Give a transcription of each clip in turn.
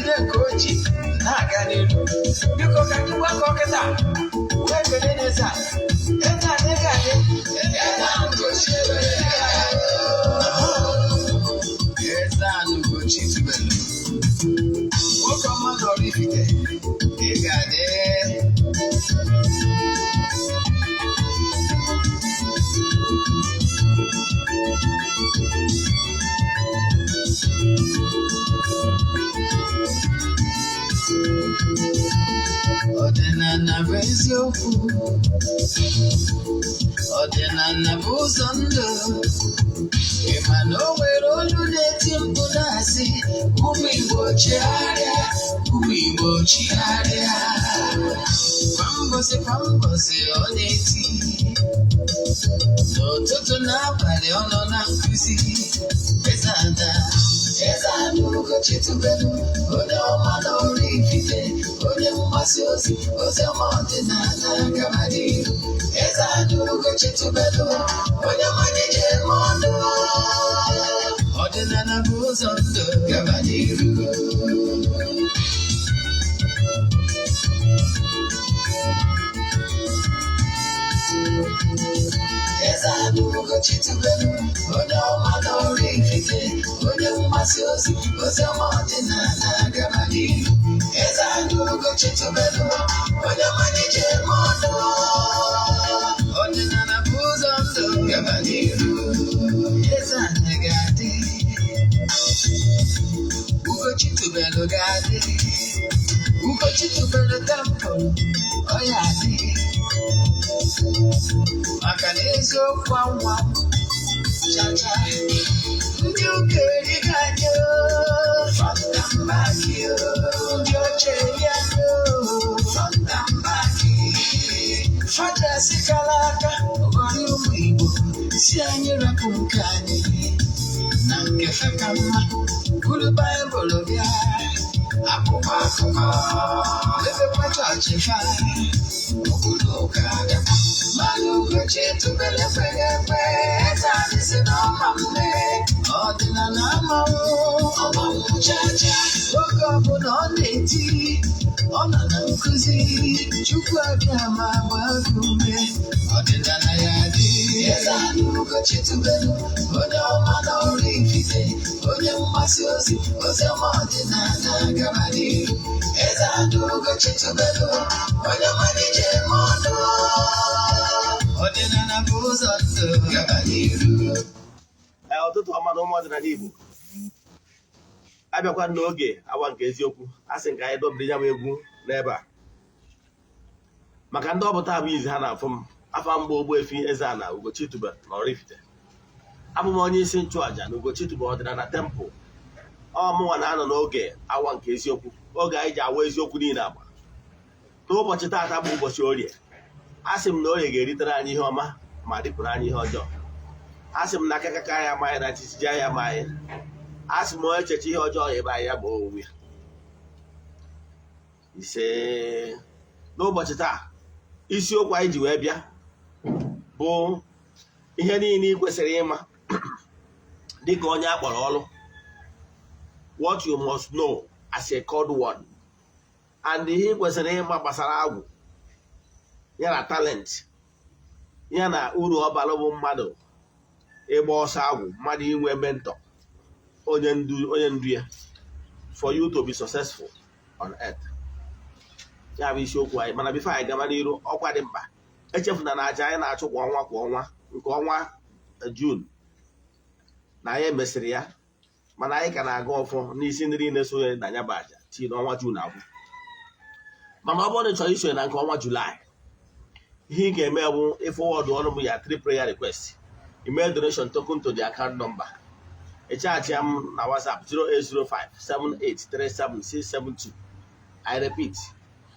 Jide nke o ji na-aga n'iru. Biko, ka anyị gbakọ kịta wee kelee n'eze a. Eze a na anyị, eze a Ugochi, eze a Ugochi tubelu, nwoke ọma na Oraifite, ị ga-adị. Ọdịnala bụ eziokwu, ọdịnala bụ ụzọ ndụ. Ị ma na o nwere olu na-eti mkpu na-asị, "Ụmụ Igbo, chigharịa, ụmụ Igbo, chigharịa." Kwa mbọsị kwa mbọsị ọ na-eti, n'ụtụtụ n'abalị ọ nọ na nkụzi. Eze Ada, eze Ada Ugochi tubelu, onye ọma na Oraifite, onye mgbasa ozi ozi ọma ọdịnala, gaba n'ihu. Eze Ada Ugochi tubelu, onye mmanya ji eme ọnụ. Ọdịnala bụ ụzọ ndụ, gaba n'ihu. Eze Ada Ugochi tubelu, onye ọma na Oraifite, onye mgbasa ozi ozi ọma ọdịnala, gaba n'ihu. Eze Ada Ugochi tubelu, onye mmanya ji eme ọnụ. Ọdịnala bụ ụzọ ndụ, gaba n'ihu. Eze Ada ga-adị, Ugochi tubelu ga-adị, Ugochi tubelu temple ọ ya adị, maka na eziokwu anwa chacha. Ndị ụka erigo anyị front and back, ndị ọcha eri anyị front and back. Fada sikala aka ụgọrị ụmụ Igbo si anyị rapụ nke anyị na nke fe ka mma. Buru Baịbụl bịa, akwụkwọ akụkọ, mepekwa chọọchị fa, obodo ụka gakwa. Mmanụ Ugochi tubelu ekweghị ekwe. Eze anyị si na ọma mme, ọdịnala amanwụ ọmanwụ chacha. Oge ọbụla ọ na-eti, ọ nọ na nkụzi. Chukwu abịa ma gbaa gị ume, ọdịnala ya dị. Eze anyị Ugochi tubelu, onye ọma na Oraifite, onye mgbasa ozi ozi ọma ọdịnala, gaba n'ihu. Eze anyị Ugochi tubelu, onye mmanya ji eme ọnụ. Ọdịnala bụ ụzọ ndụ, gaba n'ihu. Ee, ụtụtụ ọma na ụmụ ọdịnala Igbo. Abịakwa n'oge awa nke eziokwu, a sị nke anyị dọbiri ya bụ egwu n'ebe a maka ndị ọbụta bụ izi ha na-afụ m. Afa mgba Ogbuefi Eze-Ana Ugochi tubelu na Oraifite, abụ m onye isi nchụàja na Ugochi tubelu ọdịnala temple. Ọ mụnwa na-anọ n'oge awa nke eziokwu, oge anyị ji awa eziokwu niile agba. N'ụbọchị taata bụ ụbọchị Orie. A sị m na Orie ga-eritere anyị ihe ọma ma dịpụrụ anyị ihe ọjọọ. A sị m na akakaka ya ama anyị, na chichiji ya ama anyị. A sị m onye echeche ihe ọjọọ ebe anyị ya bụ onwe ya. Ise. N'ụbọchị taa, isiokwu anyị ji wee bịa bụ ihe niile ị kwesịrị ịma dịka onye a kpọrọ ọrụ, what you must know as a called one, and ihe ị kwesịrị ịma gbasara agwụ ya na talent ya na uru ọ bara bụ mmadụ ịgba ọsọ agwụ, mmadụ inwe mentor, onye ndu, onye ndu ya, for you to be successful on earth. Ya bụ isiokwu anyị. Mana before anyị gaba n'iru, ọkwa dị mkpa: echefuna na aja anyị na-achụ kwa ọnwa kwa ọnwa, nke ọnwa June na anyị emesịrị ya, mana anyị ka na-aga ọfọ n'isi ndị niile sonye na ya bụ aja tii n'ọnwa June agwụ. Mana ọ bụrụ na ị chọrọ isonye na nke ọnwa Julaị, ihe ị ga-eme bụ ịforward ọnụ m ya three prayer request, email donation token to the account number, ịchatị m na WhatsApp 0805 7837672. I repeat,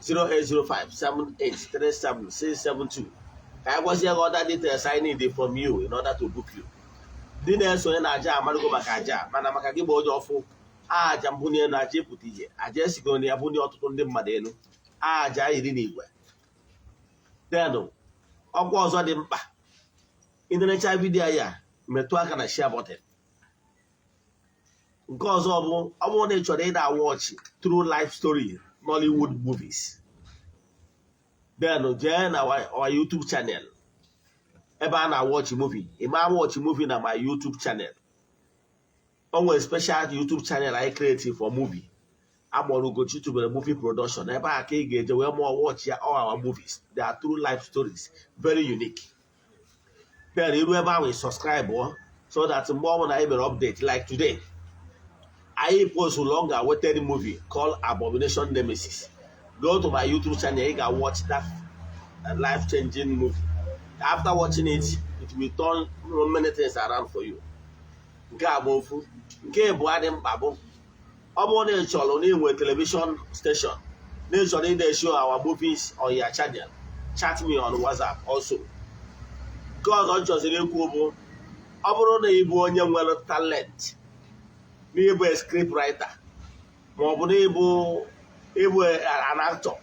0805 7837672, ka anyị gwazie gị other details I need from you in order to book you. Ndị na-esonye na aja amarụgo maka aja, mana maka gị bụ onye ọfụ, aja mbunye elu, aja ịpụta ihe, aja esigoro na ya bunye ọtụtụ ndị mmadụ elu, aja iri na igwe. Denụ ọkwa ọzọ dị mkpa, ịnerecha video ya, metụ aka na share button. Nke ọzọ bụ, ọ bụrụ na ị chọrọ ịda watch true life story Nollywood movies, then jee na our YouTube channel ebe a na-watch movie. Ị ma watch movie na my YouTube channel. O nwere special YouTube channel anyị create for movie agbọrọ Ugochi Tubelu Movie Production. Ebe a ka ị ga-eje wee mụọ watch ya, all our movies. They are true life stories, very unique. Then iru ebe ahụ, ị subscribe so that mgbe ọbụla anyị mere update, like today anyị post long awaited movie called Abomination Nemesis, go to my YouTube channel, ị ga-watch that life changing movie. After watching it, it will turn many things around for you. Nke a bụ ofu. Nke abụọ dị mkpa bụ, ọ bụrụ na ị chọrọ na inwe television station, na ị chọrọ ide show our movies on your channel, chat me on WhatsApp also. Nke ọzọ m chọziri ikwu bụ, ọ bụrụ na ị bụ onye nwere talent n'ịbụ a script writer, ma ọ bụ na ịbụ an actor,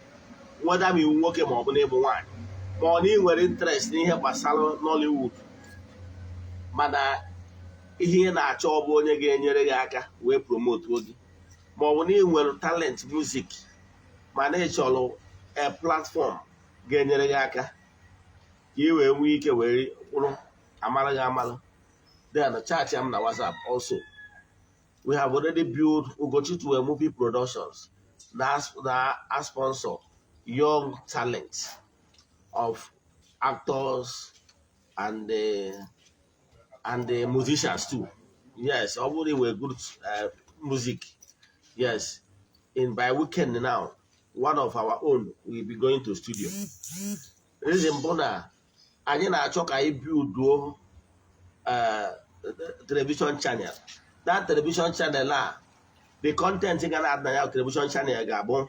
nweda ma iwu nwoke ma ọ bụ na ịbụ nwaanyị, ma ọ na ị nwere interest n'ihe gbasara Nollywood, mana ihe ị na-achọ ọ bụ onye ga-enyere gị aka wee promote gị, ma ọ bụ na ị nwere talent music, mana ị chọrọ a platform ga-enyere gị aka ka ị wee nwee ike wee kwụrụ amara gị amara, then chat am na WhatsApp also. We have already built Ugochi Tubelu Movie Productions na sponsor young talent of actors and the musicians too. Yes, ọ bụrụ inwe good music. Yes, in by weekend now, one of our own will be going to studio. Reason bụ na anyị na-achọ ka anyị builduo television channel. That television channel a, the content ga na-adị na ya television channel ga-abụ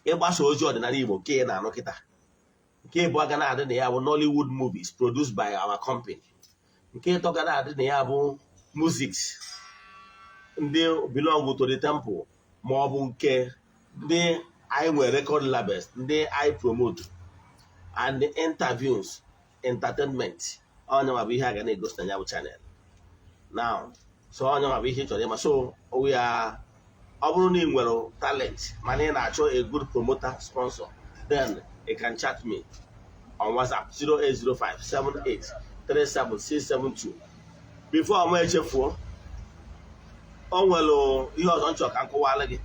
ịgbasa ozi ọdịnala Igbo nke ị na-anụ kịta. Nke ịbụọ ga na-adị na ya bụ Nollywood movies produced by our company. Nke ịtọ ga na-adị na ya bụ music ndị belong to the temple, ma ọ bụ nke ndị anyị nwere record labels ndị anyị promote, and the interviews, entertainment. Onye ma bụ ihe a ga na-egosi na ya bụ channel now. So onye ma bụ ihe ị chọrọ ịma. So we are, ọ bụrụ na ị nwere talent mana ị na-achọ a good promoter, sponsor, then you can chat me on WhatsApp 0805 78 37672. Before m echefuo, o nwere ihe ọzọ m chọrọ ka m kọwara gị.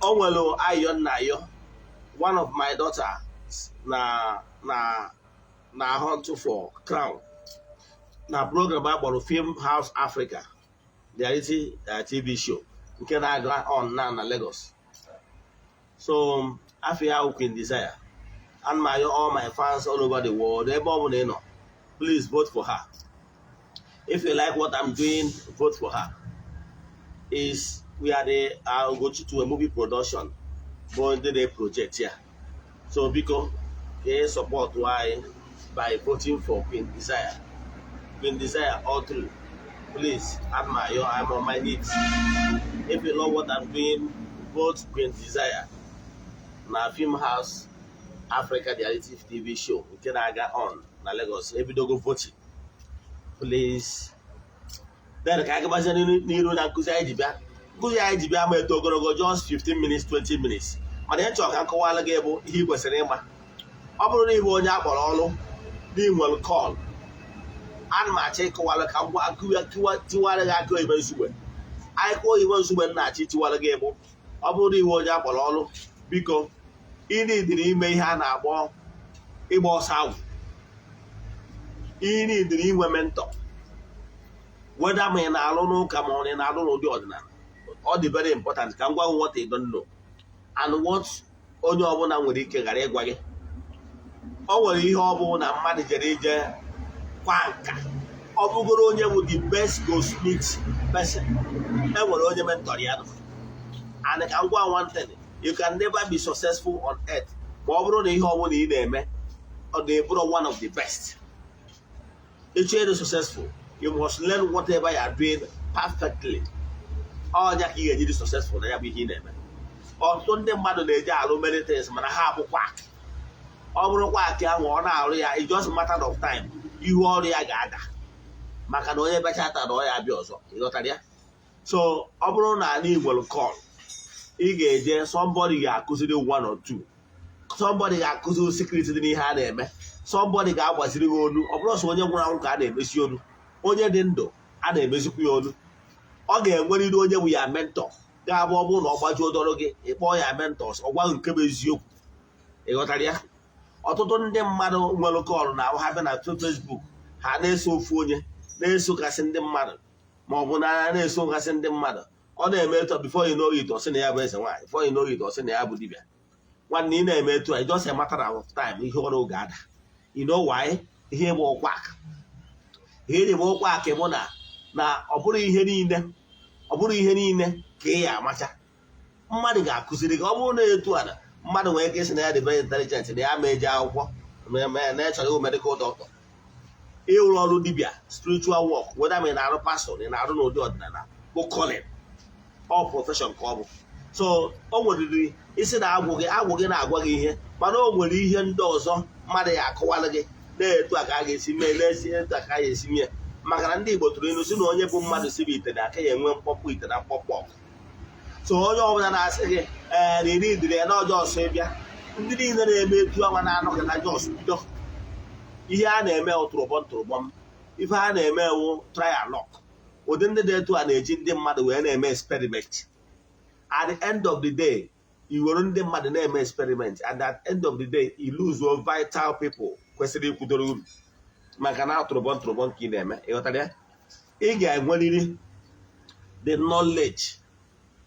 O nwere ayọ nna ayọ, one of my daughters na hunt for crown na program a kpọrọ Film House Africa reality TV show nke na-aga on na Lagos. So afọ ya wụ Queen Desire. And my all my fans all over the world, ebe ọ bụla ị nọ, please vote for her. If you like what I'm doing, vote for her. Is we are the Ugochi Tubelu Movie Production bụ ndị na-project ya. So biko, ka ị support anyị by voting for Queen Desire, Queen Desire all through. Please, I'm on my knees. If you love what I'm doing, vote Queen Desire na Film House Africa reality TV show nke na-aga on na Lagos. Ebidogo voting, please. Then ka anyị gabazie n'iru na nkụzi anyị ji bịa. Nkụzi anyị ji bịa ma eto ogologo, just 15 minutes, 20 minutes, mana ihe chọrọ ka m kọwara gị bụ ihe ị kwesịrị ịma. Ọ bụrụ na ị bụ onye akpọrọ ọrụ na ị nwere call, ana m achọ ịkọwara ka m gwa tiwara gị aka oyibo nsugbe. Anyị kụọ oyibo nsugbe m na-achọ itiwara gị bụ, ọ bụrụ na iwe onye akpọrọ ọrụ, biko, ị nidiri ime ihe a na-akpọ ịgba ọsọ agwụ. Ị nidiri inwe mentor, whether ma ị na-alụ n'ụka ma ọ na-alụ n'ụdị ọdịnala. Ọ dị very important ka m gwa gị what you don't know and what onye ọbụla nwere ike ghara ịgwa gị. O nwere ihe ọ bụ na mmadụ jere ije kwa nka, ọ bụgoro onye bụ the best goldsmith person, e nwere onye mentor ya nọ. And ka m gwa one thing: you can never be successful on earth ma ọ bụrụ na ihe ọbụla ị na-eme, ọ ga-ebụrụ one of the best. Ịchọ ịdị successful, you must learn whatever you are doing perfectly. Ọnya ka ị ga-eji dị successful na ya bụ ihe ị na-eme. Ọtụtụ ndị mmadụ na-eji alụ many things, mana ha bụ quack. Ọ bụrụ quack ahụ ọ na-arụ ya, it just matter of time, ihu ọrụ ya ga-ada, maka na onye becha taa na ọ ya abịa ọzọ. Ịghọtara ya? So ọ bụrụ na anyị nwere call, ị ga-eje, somebody ga-akụziri one or two, somebody ga-akụziri secret dị n'ihe a na-eme, somebody ga-agbaziri gị olu. Ọ bụrụ sọ onye nwụrụ anwụ ka a na-emesi olu, onye dị ndụ a na-emezikwa ya olu. Ọ ga-enwerịrị onye bụ ya mentor, ga-abụ ọ bụrụ na ọ gbajuo dọrọ gị, ịkpọọ ya mentors, ọ gwa gị nke bụ eziokwu. Ị ghọtara ya? Ọtụtụ ndị mmadụ nwere call na ha bịa na Facebook, ha na-eso ofu onye na-esokasị ndị mmadụ, ma ọ bụ na na-eso gasị ndị mmadụ. Ọ na-eme etu a, before you know it, ọ sị na ya bụ eze nwaanyị, before you know it, ọ sị na ya bụ dibịa. Nwanne, ị na-eme etu a, it just a matter of time, ihe ọrụ ga-ada. You know why? Ihe bụ ụkwa aka, ihe bụ ụkwa aka bụ na ọ bụrụ ihe niile, ọ bụrụ ihe niile ka ị ya amacha, mmadụ ga-akụziri gị. Ọ bụrụ na etu a na mmadụ nwere ike ịsị na ya dị very intelligent, na ya ma eje akwụkwọ, na ya chọrọ ịwụ medical doctor, ịrụ ọrụ dibịa, spiritual work, whether ma ị na-arụ pastor na ị na-arụ n'ụdị ọdịnala, bụ calling, ọ profession ka ọ bụ. So o nweriri isi na agwụ gị, agwụ gị na-agwa gị ihe, mana o nwere ihe ndị ọzọ mmadụ ya akọwalụ gị na-etu a ka a ga-esi mee, na-esi etu a ka a ga-esi mee, maka na ndị Igbo tụrụ ilu si na onye bụ mmadụ siri ite na aka ya enwe mkpọkpọ ite na mkpọkpọ ọkụ. So onye ọbụla na-asị gị ee na iri dịrị ya na ọjọọ ọsọ ịbịa, ndị niile na-eme etu anwa na-anọkọta just bido ihe a na-eme tụrụbọm tụrụbọm, ife a na-eme ewu trial luck. Ụdị ndị dị etu a na-eji ndị mmadụ wee na-eme experiment. At the end of the day, i were ndị mmadụ na-eme experiment, and at the end of the day, you lose your vital people kwesịrị ikwudoro uru, maka na tụrụbọm tụrụbọm ka ị na-eme. Ịghọtara ya? Ị ga-enwerịrị the knowledge.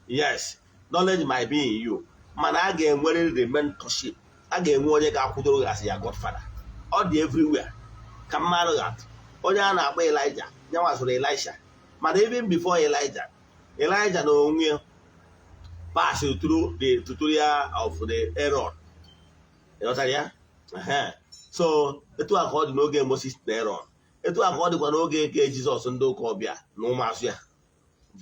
Yes, knowledge might be in you, mana a ga-enwerịrị the mentorship. A ga-enwe onye ga-akwụdoro gị as ya godfather. Ọ dị everywhere. Ka mmadụ ga-atụ onye a na-akpọ Elijah, nyanwa zụrụ Elisha, mana even before Elijah, Elijah na onwe ya pass through the tutorial of the Aaron. Ịghọtara ya? Ehe. So etu a ka ọ dị n'oge Moses na Aaron, etu a ka ọ dịkwa n'oge nke Jizọs, ndị ụka ọbịa na ụmụazụ ya,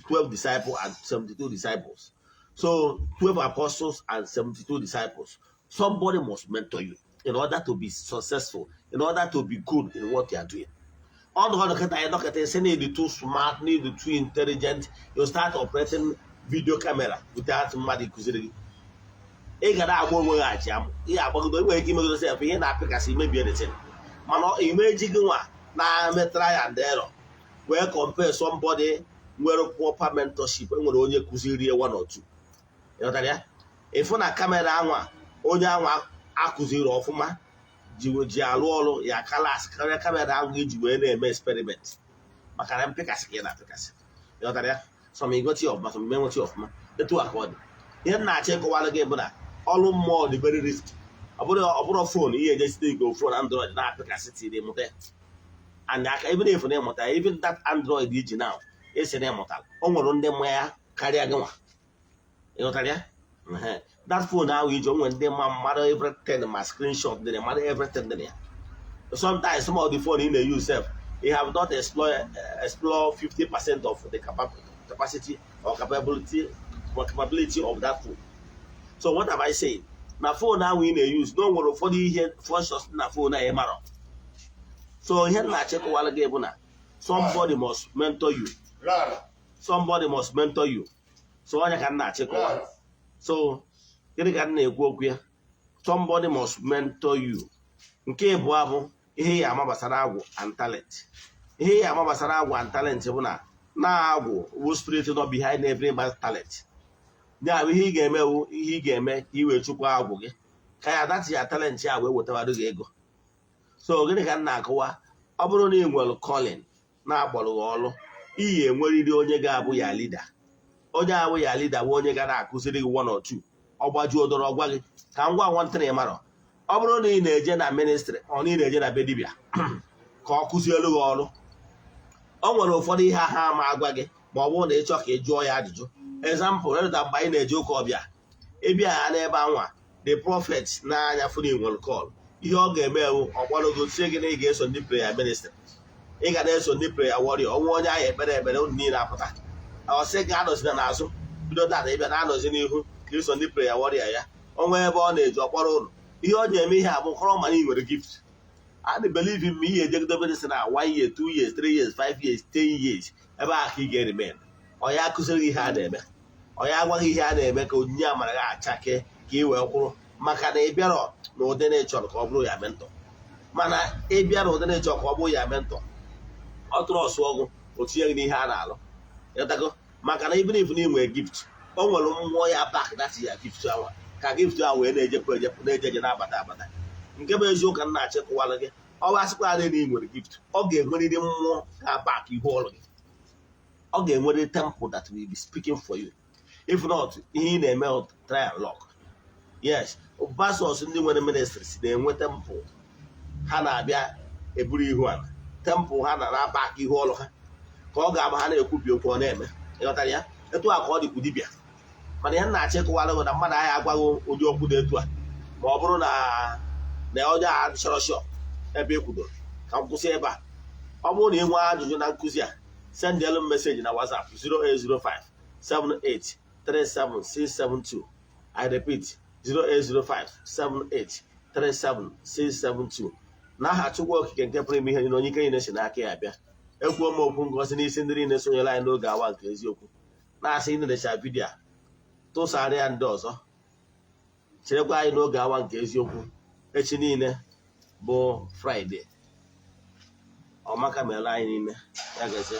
12 disciples and 72 disciples. So 12 apostles and 72 disciples. Somebody must mentor you in order to be successful, in order to be good in what you are doing. Ọnụ dọkịta ya, dọkịta isi need too smart, need too intelligent, you start operating video camera without mmadụ kụziri gị. Ị ga na-agba onwe gị achị amụ ihe agbagodo. Ị nwere ike imegodo sef ihe na-apịkasị imebie the thing, mana imeji gị nwa na-eme try and error wee compare somebody nwere proper mentorship, enwere onye kụziri ya one or two. Ịghọtara ya? Ịfụ na camera anwa onye anwa akụziri ọfụma ji alụ ọrụ ya kalas karịa camera ahụ iji wee na-eme experiment, maka na mpịkasị ka ị na-apịkasị. Ịghọtara ya? Some ịgote ya ọfụma, some ime nweta ya ọfụma. Etu a ka ọ dị. Ihe m na-achọ ịkọwara gị bụ na ọrụ mmụọ dị very risky. Ọ bụrụ phone ihe eje site iko phone Android na-apịkasị tiri mụta ya, and aka even if na ịmụta ya, even that Android iji now esi na ịmụtara, o nwere ndị mma ya karịa gị nwa. Ịghọtara ya? Ehe. That phone ahụ iji, o nwere ndị ma mmadụ everything, ma screenshot dị na ya, mmadụ everything dị na ya. Sometimes some of the phone ị na-use sef, you have not explore 50% of the capacity or capability of that phone. So what am I saying? Na phone ahụ ị na-use na o nwere ụfọdụ ihe functions na phone a ị marọ. So ihe m na-achịkọwara gị bụ na somebody must mentor you, somebody must mentor you. So onye ka m na-achịkọwa? So gịnị ka m na-ekwu okwu ya? Somebody must mentor you. Nke ịbụọ bụ ihe ya ama gbasara agwụ and talent. Ihe ya ama gbasara agwụ and talent bụ na agwụ wụ spirit nọ behind every man's talent. Ya bụ ihe ị ga-eme wụ ihe ị ga-eme ka ị wee chukwa agwụ gị, ka ya dati ya talent ya wee wetawara gị ego. So gịnị ka m na-akọwa? Ọ bụrụ na ị nwere calling na-akpọrọ gị ọrụ, iyi enwerịrị onye ga-abụ ya leader. Onye abụ ya leader bụ onye ga na-akụziri gị one or two. Ọ gbajuo dọrọ gwa gị ka m gwa nwantịrị marọ. Ọ bụrụ na ị na-eje na ministry, ọ na ị na-eje na be dibịa ka ọ kụzielu gị ọrụ, o nwere ụfọdụ ihe ha ama agwa gị, ma ọ bụrụ na ị chọọ ka ị jụọ ya ajụjụ. Example, reda mgbe anyị na-eje ụka ọbịa, ịbịa ha n'ebe anwa, the prophet n'anya fụrụ nwere call, ihe ọ ga-eme ewu ọkpọrọgo tie gị na ị ga-eso ndị prayer ministry, ị ga na-eso ndị prayer warrior. Ọnwa onye ahụ ekpere ekpere unu niile apụta, ọ sị gị anọzina n'azụ, bido tata ịbịa na-anọzi n'ihu ka iso ndị prayer warrior ya. Ọnwa ebe ọ na-eji ọkpọrọ ụlọ, ihe ọ ji eme ihe a bụ kọrọ mana ị nwere gift and believe in me, ihe ejegido ministry na 1 year, 2 years, 3 years, 5 years, 10 years, ebe a ka ị ga-remain. Ọ ya akụziri gị ihe a na-eme, ọ ya agwaghị ihe a na-eme ka onyinye amara gị achake, ka ị wee kwụrụ, maka na ị bịarọ na ụdị na ịchọrọ ka ọ bụrụ ya mentor. Mana ị bịara ụdị na ịchọrọ ka ọ bụrụ ya mentor, ọ tụrụ ọsụ ọgwụ o tinye gị n'ihe a na-alụ. Ịghọtago? Maka na even if na ị nwere gift, o nwere mmụọ ya back that ya gift ahụ, ka gift ahụ wee na-ejepụ ejepụ, na-eje eje, na-abata abata. Nke bụ eziokwu ka m na-achịkọwara gị, ọ bụ asịkwa na ị nwere gift, ọ ga-enwerịrị mmụọ ga-back ihu ọrụ gị. Ọ ga-enwerịrị temple that will be speaking for you. If not, ihe ị na-eme try and luck. Yes, pastors ndị nwere ministries na-enwe temple ha na-abịa eburu ihu ala, temple ha na-aba aka ihu ọrụ ha, ka ọ ga-abụ ha na-ekwubi okwu, ọ na-eme. Ịghọtara ya? Etu a ka ọ dịkwu dibịa. Mana ihe m na-achọ ịkụwara gị na mmadụ agha agwaghị ụdị okwu dị etu a, ma ọ bụrụ na onye a chọrọ shọ ebe e kwudoro. Ka m kwụsị ebe a. Ọ bụrụ na ị nwee ajụjụ na nkụzi a, sendelu m message na WhatsApp 0805 78 37672. I repeat, 0805 78 37672. N'aha Chukwu Okike nke pụrụ ime ihe niile, onye ike niile si n'aka ya bịa, ekwuo m okwu ngozi n'isi ndị niile sonyere anyị n'oge awa nke eziokwu, na-asị ị na-echa video a, tụsara ya ndị ọzọ. Cherekwa anyị n'oge awa nke eziokwu echi niile bụ Friday. Ọmaka mere anyị niile. Ya gazie.